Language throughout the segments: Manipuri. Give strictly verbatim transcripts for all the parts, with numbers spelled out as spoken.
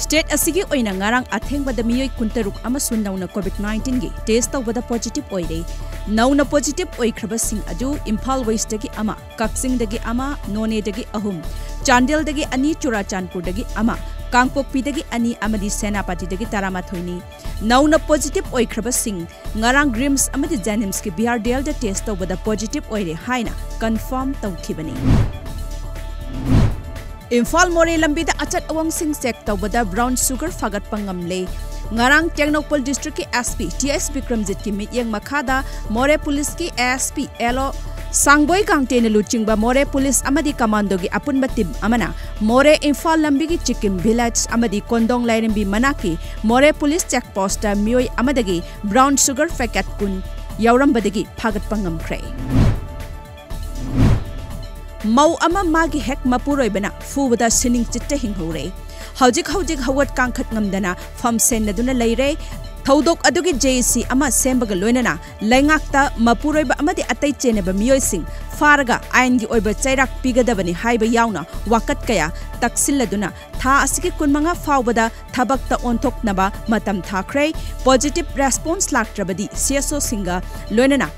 ꯁ꯭ꯇꯦꯠ ꯑꯁꯤꯒꯤ ꯑꯣꯏꯅ ꯉꯔꯥꯡ ꯑꯊꯦꯡꯕꯗ ꯃꯤꯑꯣꯏ ꯀꯨꯟꯇꯔꯨꯛ ꯑꯃꯁꯨ ꯅꯧꯅ ꯀꯣꯚꯤꯗ ꯅꯥꯏꯟꯇꯤꯟꯒꯤ ꯇꯦꯁ ꯇꯧꯕꯗ ꯄꯣꯖꯤꯇꯤꯚ ꯑꯣꯏꯔꯦ꯫ ꯅꯧꯅ ꯄꯣꯖꯤꯇꯤꯚ ꯑꯣꯏꯈ꯭ꯔꯕꯁꯤꯡ ꯑꯗꯨ ꯏꯝꯐꯥꯜ ꯋꯦꯁ꯭ꯠꯇꯒꯤ ꯑꯃ, ꯀꯛꯆꯤꯡꯗꯒꯤ ꯑꯃ, ꯅꯣꯅꯦꯗꯒꯤ ꯑꯍꯨꯝ, ꯆꯥꯟꯗꯦꯜꯗꯒꯤ ꯑꯅꯤ, ꯆꯨꯔꯥꯆꯥꯟꯄꯨꯔꯗꯒꯤ ꯑꯃ, ꯀꯥꯡꯄꯣꯛꯄꯤꯗꯒꯤ ꯑꯅꯤ ꯑꯃꯗꯤ ꯁꯦꯅꯥꯄꯇꯤꯗꯒꯤ ꯇꯔꯥꯃꯥꯊꯣꯏꯅꯤ꯫ ꯅꯧꯅ ꯄꯣꯖꯤꯇꯤꯚ ꯑꯣꯏꯈ꯭ꯔꯕꯁꯤꯡ ꯉꯔꯥꯡ ꯔꯤꯝꯁ ꯑꯃꯗꯤ ꯖꯦꯅꯤꯝꯁꯀꯤ ꯕꯤ ꯑꯥꯔ ꯗꯤ ꯑꯦꯜꯗ ꯇꯦꯁ ꯇꯧꯕꯗ ꯄꯣꯖꯤꯇꯤꯚ ꯑꯣꯏꯔꯦ ꯍꯥꯏꯅ ꯀꯟꯐꯥꯔꯝ ꯇꯧꯈꯤꯕꯅꯤ꯫ ꯏꯝꯐꯥꯜ ꯃꯣꯔꯦ ꯂꯝꯕꯤꯗ ꯑꯆꯠ ꯑꯋꯣꯡꯁꯤꯡ ꯆꯦꯛ ꯇꯧꯕꯗ ꯕ꯭ꯔꯥꯎꯟ ꯁꯨꯒꯔ ꯐꯥꯒꯠꯄ ꯉꯝꯂꯦ꯫ ꯉꯔꯥꯡ ꯇꯦꯡꯅꯧꯄꯜ ꯗꯤꯁꯇ꯭ꯔꯤꯛꯀꯤ ꯑꯦꯁ ꯄꯤ ꯇꯤ ꯑꯦꯁ ꯕꯤꯀ꯭ꯔꯝꯖꯤꯠꯀꯤ ꯃꯤꯠꯌꯦꯡ ꯃꯈꯥꯗ ꯃꯣꯔꯦ ꯄꯨꯂꯤꯁꯀꯤ ꯑꯦ ꯑꯦꯁ ꯄꯤ ꯑꯦꯜ ꯑꯣ ꯁꯥꯡꯕꯣꯏ ꯒꯥꯡꯇꯦꯅ ꯂꯨꯆꯤꯡꯕ ꯃꯣꯔꯦ ꯄꯨꯂꯤꯁ ꯑꯃꯗꯤ ꯀꯃꯥꯟꯗꯣꯒꯤ ꯑꯄꯨꯟꯕ ꯇꯤꯝ ꯑꯃꯅ ꯃꯣꯔꯦ ꯏꯝꯐꯥꯜ ꯂꯝꯕꯤꯒꯤ ꯆꯤꯀꯤꯝ ꯚꯤꯂꯦꯖ ꯑꯃꯗꯤ ꯀꯣꯟꯗꯣꯡ ꯂꯥꯏꯔꯦꯝꯕꯤ ꯃꯅꯥꯛꯀꯤ ꯃꯣꯔꯦ ꯄꯨꯂꯤꯁ ꯆꯦꯛ ꯄꯣꯁ꯭ꯠꯇ ꯃꯤꯑꯣꯏ ꯑꯃꯗꯒꯤ ꯕ꯭ꯔꯥꯎꯟ ꯁꯨꯒꯔ ꯄꯦꯀꯦꯠ ꯀꯨꯟ ꯌꯥꯎꯔꯝꯕꯗꯒꯤ ꯐꯥꯒꯠꯄ ꯉꯝꯈ꯭ꯔꯦ꯫ ꯃꯧ ꯑꯃ ꯃꯥꯒꯤ ꯍꯦꯛ ꯃꯄꯨꯔꯣꯏꯕꯅ ꯐꯨꯕꯗ ꯁꯤꯅꯤꯡ ꯆꯤꯠꯇ ꯍꯤꯡꯍꯧꯔꯦ꯫ ꯍꯧꯖꯤꯛ ꯍꯧꯖꯤꯛ ꯍꯧꯒꯠ ꯀꯥꯡꯈꯠ ꯉꯝꯗꯅ ꯐꯝ ꯁꯦꯟꯅꯗꯨꯅ ꯂꯩꯔꯦ꯫ ꯊꯧꯗꯣꯛ ꯑꯗꯨꯒꯤ ꯖꯦ ꯑꯦ ꯁꯤ ꯑꯃ ꯁꯦꯝꯕꯒ ꯂꯣꯏꯅꯅ ꯂꯩꯉꯥꯛꯇ ꯃꯄꯨꯔꯣꯏꯕ ꯑꯃꯗꯤ ꯑꯇꯩ ꯆꯦꯟꯅꯕ ꯃꯤꯑꯣꯏꯁꯤꯡ ꯐꯥꯔꯒ ꯑꯥꯏꯟꯒꯤ ꯑꯣꯏꯕ ꯆꯩꯔꯥꯛ ꯄꯤꯒꯗꯕꯅꯤ ꯍꯥꯏꯕ ꯌꯥꯎꯅ ꯋꯥꯀꯠ ꯀꯌꯥ ꯇꯛꯁꯤꯜꯂꯗꯨꯅ ꯊꯥ ꯑꯁꯤꯒꯤ ꯀꯨꯟꯃꯉꯥ ꯐꯥꯎꯕꯗ ꯊꯕꯛꯇ ꯑꯣꯟꯊꯣꯛꯅꯕ ꯃꯇꯝ ꯊꯥꯈ꯭ꯔꯦ꯫ ꯄꯣꯖꯤꯇꯤꯚ ꯔꯦꯁꯄꯣꯟꯁ ꯂꯥꯛꯇ꯭ꯔꯕꯗꯤ ꯁꯤ ꯑꯦꯁ ꯑꯣꯁꯤꯡꯒ ꯂꯣꯏꯅꯅ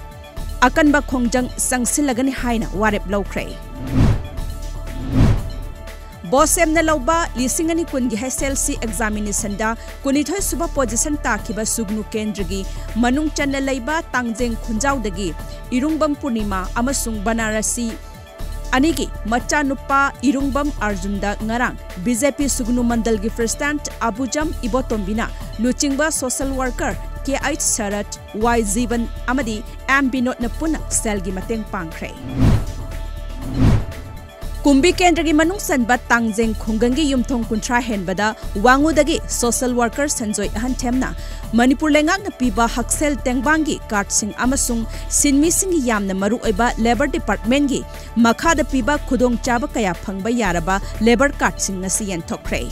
ꯑꯀꯟꯕ ꯈꯣꯡꯖꯪ ꯆꯪꯁꯤꯜꯂꯒꯅꯤ ꯍꯥꯏꯅ ꯋꯥꯔꯦꯞ ꯂꯧꯈ꯭ꯔꯦ꯫ ꯕꯣꯁꯦꯝꯅ ꯂꯧꯕ ꯂꯤꯁꯤꯡ ꯑꯅꯤ ꯀꯨꯟꯒꯤ ꯍꯩꯆ ꯑꯦꯜ ꯁꯤ ꯑꯦꯛꯖꯥꯃꯤꯅꯦꯁꯟꯗ ꯀꯨꯟꯅꯤꯊꯣꯏ ꯁꯨꯕ ꯄꯣꯖꯤꯁꯟ ꯇꯥꯈꯤꯕ ꯁꯨꯒꯅꯨ ꯀꯦꯟꯗ꯭ꯔꯒꯤ ꯃꯅꯨꯡ ꯆꯟꯅ ꯂꯩꯕ ꯇꯥꯡꯖꯦꯡ ꯈꯨꯟꯖꯥꯎꯗꯒꯤ ꯏꯔꯨꯡꯕꯝ ꯄꯨꯔꯅꯤꯃꯥ ꯑꯃꯁꯨꯡ ꯕꯅꯥꯔꯁꯤ ꯑꯅꯤꯒꯤ ꯃꯆꯥꯅꯨꯄꯥ ꯏꯔꯨꯡꯕꯝ ꯑꯔꯖꯨꯟꯗ ꯉꯔꯥꯡ ꯕꯤ ꯖꯦ ꯄꯤ ꯁꯨꯒꯅꯨ ꯃꯟꯗꯜꯒꯤ ꯄ꯭ꯔꯦꯁꯤꯗꯦꯟꯠ ꯑꯕꯨꯖꯝ ꯏꯕꯣꯇꯣꯝꯕꯤꯅ ꯂꯨꯆꯤꯡꯕ ꯁꯣꯁꯦꯜ ꯋꯥꯔꯀꯔ ꯀꯦ ꯑꯩꯆ ꯁꯔꯠ, ꯋꯥꯏ ꯖꯤꯕꯟ ꯑꯃꯗꯤ ꯑꯦꯝ ꯕꯤꯅꯣꯗꯅ ꯄꯨꯟꯅ ꯁꯦꯜꯒꯤ ꯃꯇꯦꯡ ꯄꯥꯡꯈ꯭ꯔꯦ꯫ ꯀꯨꯝꯕꯤ ꯀꯦꯟꯗ꯭ꯔꯒꯤ ꯃꯅꯨꯡ ꯆꯟꯕ ꯇꯥꯡꯖꯦꯡ ꯈꯨꯡꯒꯪꯒꯤ ꯌꯨꯝꯊꯣꯡ ꯀꯨꯟꯊ꯭ꯔꯥ ꯍꯦꯟꯕꯗ ꯋꯥꯉꯨꯗꯒꯤ ꯁꯣꯁꯦꯜ ꯋꯥꯔꯀꯔ ꯁꯟꯖꯣꯏ ꯑꯍꯟꯊꯦꯝꯅ ꯃꯅꯤꯄꯨꯔ ꯂꯩꯉꯥꯛꯅ ꯄꯤꯕ ꯍꯛꯁꯦꯜ ꯇꯦꯡꯕꯥꯡꯒꯤ ꯀꯥꯔꯗꯁꯤꯡ ꯑꯃꯁꯨꯡ ꯁꯤꯟꯃꯤꯁꯤꯡꯒꯤ ꯌꯥꯝꯅ ꯃꯔꯨꯑꯣꯏꯕ ꯂꯦꯕꯔ ꯗꯤꯄꯥꯔꯠꯃꯦꯟꯒꯤ ꯃꯈꯥꯗ ꯄꯤꯕ ꯈꯨꯗꯣꯡꯆꯥꯕ ꯀꯌꯥ ꯐꯪꯕ ꯌꯥꯔꯕ ꯂꯦꯕꯔ ꯀꯥꯔꯗꯁꯤꯡ ꯉꯁꯤ ꯌꯦꯟꯊꯣꯛꯈ꯭ꯔꯦ꯫